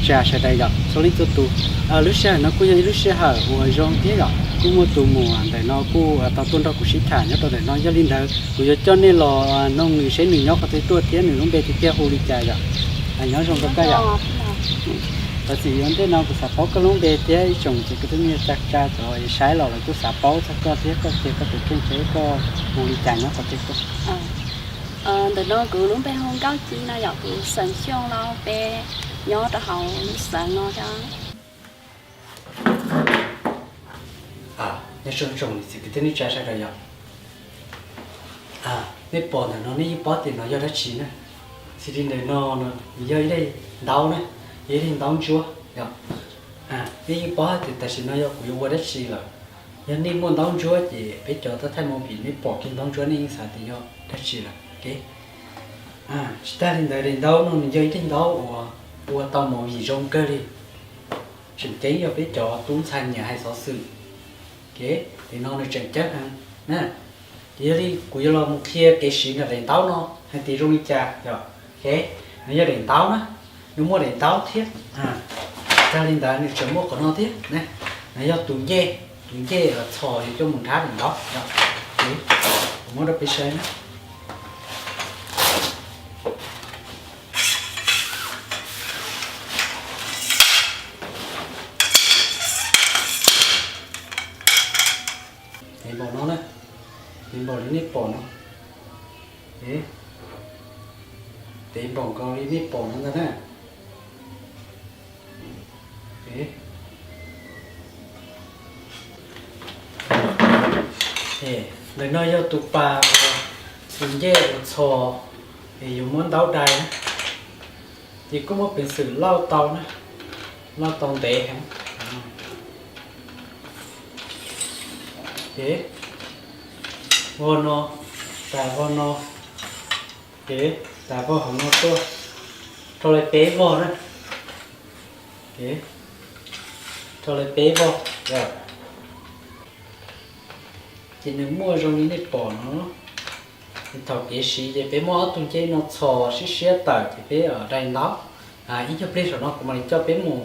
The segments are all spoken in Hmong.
Tsa sawv daws yom, txhua leej txhua tus, lub sij hawm no kuj yog ib lub sij hawm uas zoo thiab yom, kuj muaj tus muam ntawm no kuj tau tuaj nrog kuv sib tham nyob rau ntawm no. Yog li ntawd kuv yuav coj nej los noog nws seb nws nyob qhov twg tuaj thiab nws lub npe tiag tiag hu li cas yom. Nyob zoo rau koj yom. Tam sim ua ntej no kuv xav paub koj lub npe thiab ib tsoom txiv kwv tij neej tsa cov saib los lawv kuj xav paub txog koj thiab koj tias koj tus kheej seb koj hu li cas nyob qhov twg tuaj. Ntawm no kuv lub npe hu Nkauj Ci no yom, kuv xeem Xyooj Lauj, peb nyob rau hauv lub xeev no thiab. Nyob zoo tsoom niam txiv kwv tij neej tsa sawv daws yom. Nej pom ntawm no nej yeej paub tias no yog dab tsi na. Xws li ntawm no no nws yog ib daim ntaub na, yog ib daim ntaub ntsuab yom. Nej yeej paub tias tam sim no yog kuv yuav ua dab tsi lawm. Yog nej muaj ntaub ntsuab ces peb cov thaij movie nej pom kiag ntaub ntsuab nej yeej xav tias yog dab tsi lawm. Tsis tas li ntawd daim ntaub no nws yog ib daim ntaub uas ua tau movie zoo kawg li. Tseem ceeb yog peb cov tub ntxhais nyiam hais xov xwm. Ces no nws tseem ceeb heev na. Ces yog li kuv yuav los mus qhia kev siv nram daim ntaub no hais tias zoo li cas yom. Nws yog daim ntaub na, nws muaj daim ntaub thiab. Tag li ntawd nws tseem muaj qhov no thiab. Nws yog tus ncej, tus ncej los txhos yuav coj mus nrhab daim ntaub. Kuv muab rau peb saib na. Tev npaum no na, tev npaum li nej pom no, tev npaum nkaus li nej pom no ntag na. Ntawm no yog tus pas uas tus ncej uas txhos es yuav muab ntaub dai na. Ces kuj muaj peev xwm lauj tau na, lauj tau ntev heev. Ces vog no, tas vog no, ces tas vog hauv no tuaj, rau li peb vog na. Rau li peb vog. Ces nws muaj zoo li nej pom no. Thaum kev siv ces peb muab ob tug ncej no txhos siab siab tawm ces peb dai ntaub. Ib nyuag pliag saum no kuv mam li coj peb mus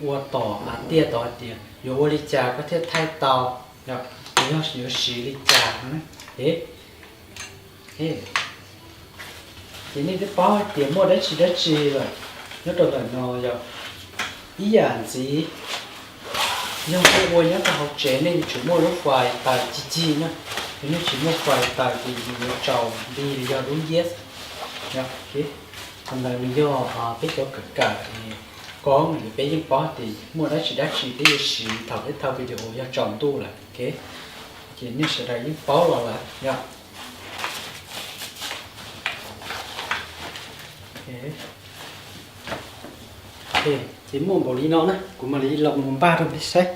ua tom tiaj tod hais tias yuav ua li cas koj thiaj thaij tau, yog yuav siv li cas. Ces nej twb paub hais tias muaj dab tsi dab tsi lawm nyob rau ntawm no yog ib yam ntxiv. Yog nej ua nyob rau hauv tsev nej yuav tsum muaj lub fais taws cig cig na. Yog nej tsis muaj fais taws ces nws yuav tsaus nti li yog dub nciab. Qhov ntawd nws yog peb cov kawm kawm koob es peb yeej paub tias muaj dab tsi dab tsi peb yuav siv thaum peb thaij video yog tsaus ntuj lawm. Ces nej sawv daws yeej paub los lawm yog. Ces muaj npaum li no na, kuv mam li los mus npaj rau peb saib.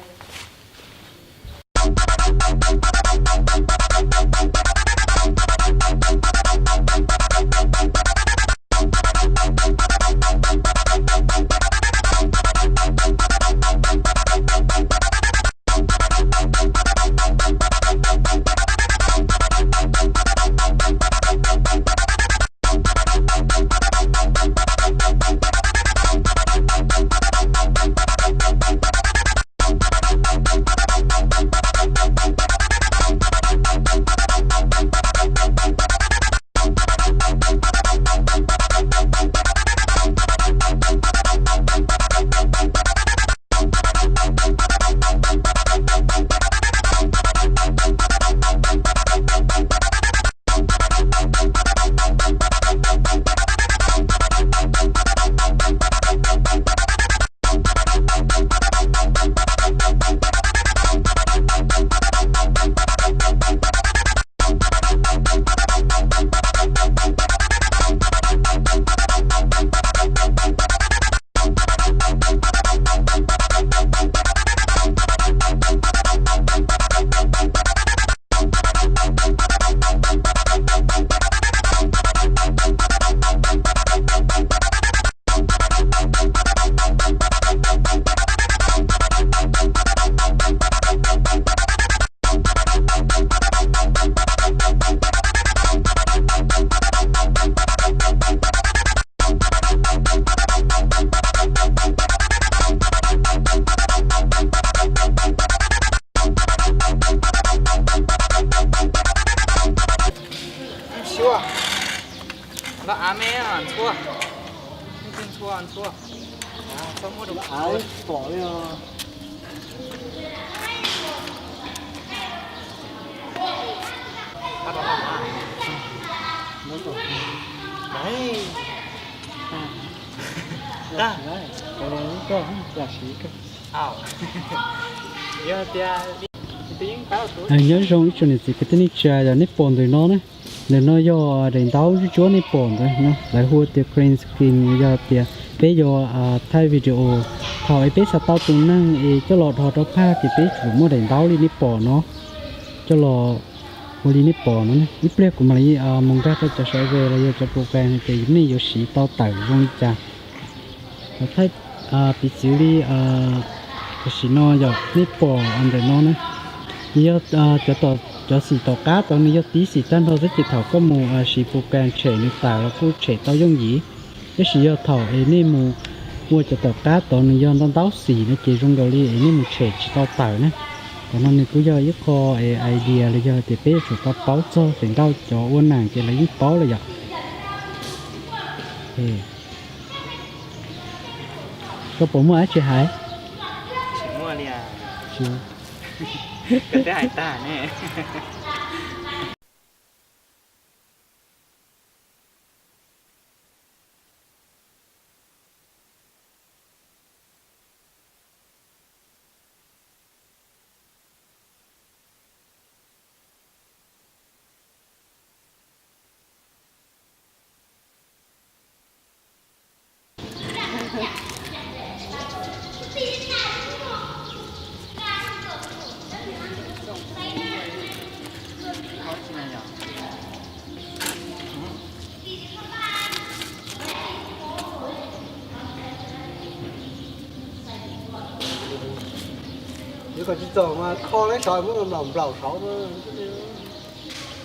Nyob zoo ib tsoom niam txiv kwv tij neej tsa, yog nej pom ntawm no na, ntawm no yog daim ntaub ntsuab ntsuab nej pom ntawd no, lawv hu tias green screen, yog tias peb yuav thaij video. Thaum es peb xav tau tus neeg es coj los dhos rau phaj ces peb tsum muaj daim ntaub li nej pom no, coj los ua li nej pom no. Ib pliag kuv mam li mus nkag rau cov software los yog cov program no ces nej yuav siv tau tawm zoo li cas. Thaij piv txwv li tam sim no yog nej pom ntawm no na, nws yog cov xim tom qab tod nws yog tib xim tag nrho xwb ces thaum koj mus siv program tshem nws tawm los kuj tshem tau yooj yim. Tab sis yog thaum es nej mus ua cov tom qab tod nws yog ntau ntau xim no ces zoo nkaus li es nej mus tshem tsis tau tawm na. Qhov no nws kuj yog ib qho idea los yog tias peb yuav tsum tau paub txog feem ntau cov ua nas ces lawv yeej paub lawm yom. Koj puas muaj dab tsi hais? Yuav kom tsis txaus mas kho leb saud muab nplaum nplaum saud,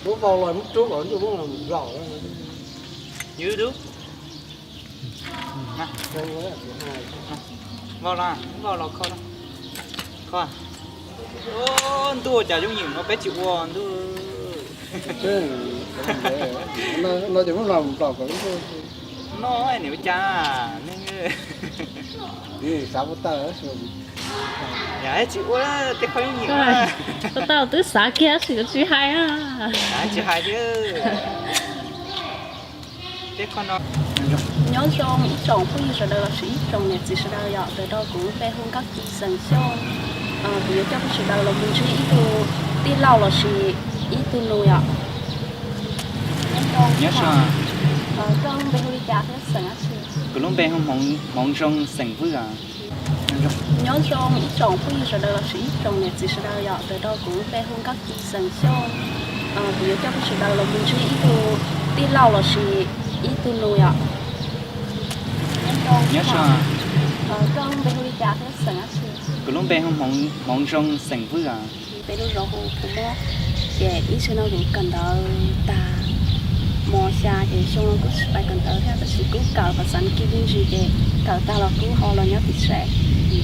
muab vau los muab rub kom muab nplaum. Vau los, vau los kho, kho. Ntuj, cas yooj yim no peb tsis ua ntuj. No ces muab nplaum nplaum kom no, niam ua cas neeg xav ua tawm, yog tsis ua tej qhov yooj yim. Ua tau twb xav kiag tab sis tsis hais, tsis hais thiab. Nyob zoo ib tsoom phooj ywg sawv daws lossis ib tsoom niam txiv sawv daws yom, ntawm no kuv lub npe hu Nkauj Ci xeem Xyooj. Kuv yuav coj peb sawv daws los mus ntsib ib tug tij laug lossis ib tug nus yom. Nyob zoo. Koj lub npe hu li cas thiab xeem dab tsi? Kuv lub npe hu Hmoov Zoo xeem Vwj. Nyob zoo ib tsoom phooj ywg sawv daws lossis ib tsoom niam txiv sawv daws yom, ntawm no kuv lub npe hu Nkauj Ci xeem Xyooj. Kuv yuav coj peb sawv daws los mus ntsib ib tug tij laug lossis ib tug nus yom. Nyob zoo. Koj lub npe hu li cas thiab xeem dab tsi? Kuv lub npe hu Hmoov Zoo xeem Vwj. Peb lub zos hu Phu Mob. Ces ib zaug no kuv kawm ntawv tag mos xya ces xyoo no kuj tsis pais kawm ntawv thiab tab sis kuj kawm phas xas kiv me ntsis ces kawm tag los kuj ho los nyob tim tsev.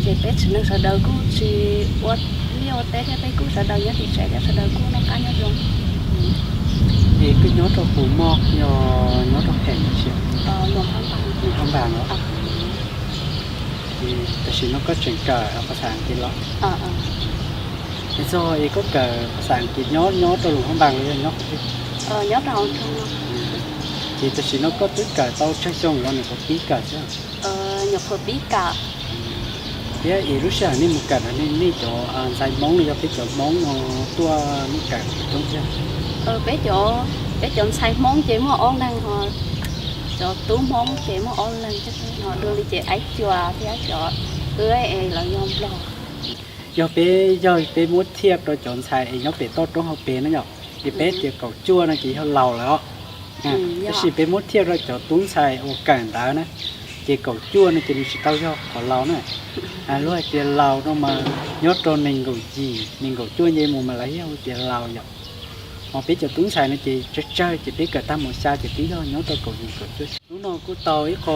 Ces peb tsev neeg sawv daws kuj tsis ua liaj ua teb thiab peb kuj sawv daws nyob tim tsev thiab sawv daws kuj noj qab nyob zoo. Es koj nyob rau Phu Mob yog nyob rau phem ntsis? Nws hab npas los. Ces tam sim no koj tseem kawm phas xas Askiv los? Es txog es koj kawm phas xas Askiv nyob nyob rau Luas Hab Npas los yog nyob qhov twg? Ces tam sim no koj twb kawm tau tsawg xyoo los nyuam qhuav pib kawm xwb? Nyuam qhuav pib kawm. Thiab es lub sij hawm nej mus kawm ntawd nej cov ntxhais Hmoob no yog peb cov Hmoob no tuaj nej kawm coob thiab? Peb cov, peb cov ntxhais Hmoob ces muaj ob leeg ho cov tub Hmoob ces muaj ob leeg thiab, ho dua li ces Aib Cuas thiab cov wb es lawv yog Nplog. Yog peb, yog peb muab thiaj rau cov ntxhais es nyob pem toj roob hauv pes na yom, ces peb tias kaum cuaj no ces yog laus lawm os. Tab sis peb muab thiaj rau cov tub ntxhais uas kawm ntawv na, ces kaum cuaj no ces nws tsis tau yog qhov laus na. Luag hais tias laus no mas nyob rau nees nkaum yim, nees nkaum cuaj nce mus mas lawv thiaj hu tias laus yom. Ho peb cov tub ntxhais no ces tsawg tsawg ces peb kawm tag mos xya ces twb yog nyob rau kaum yim kaum cuaj. Hnub no kuj tau ib qho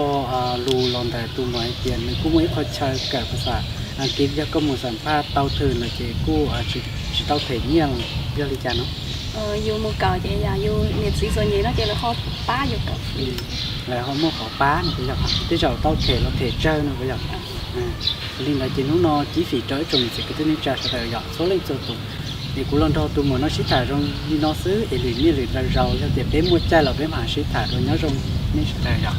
lus los ntawm tus muam hais tias nws kuj muaj ib qho chaw kawm phas xas Askiv, yog koj mus xam phaj tau thwm lawm ces kuj tsis tau them nyiaj, yog li cas no? Yus mus kawm ces yog yus niam txiv txom nyem no ces lawv ho pab yus kawm. Lawv ho muaj qhov pab no puas yog? Tej zaum tau them los them tsawg no puas yog? Li ntawd ces hnub no cib fim rau ib tsoom niam txiv kwv tij neej tsa sawv daws yog txhua leej txhua tus. Es kuv los nrog tus muam no sib tham zoo li no xwb es lwm niaj lwm daws zaus yog tias peb muaj caij los peb mam sib tham dua. Nyob zoo nej sawv daws yog.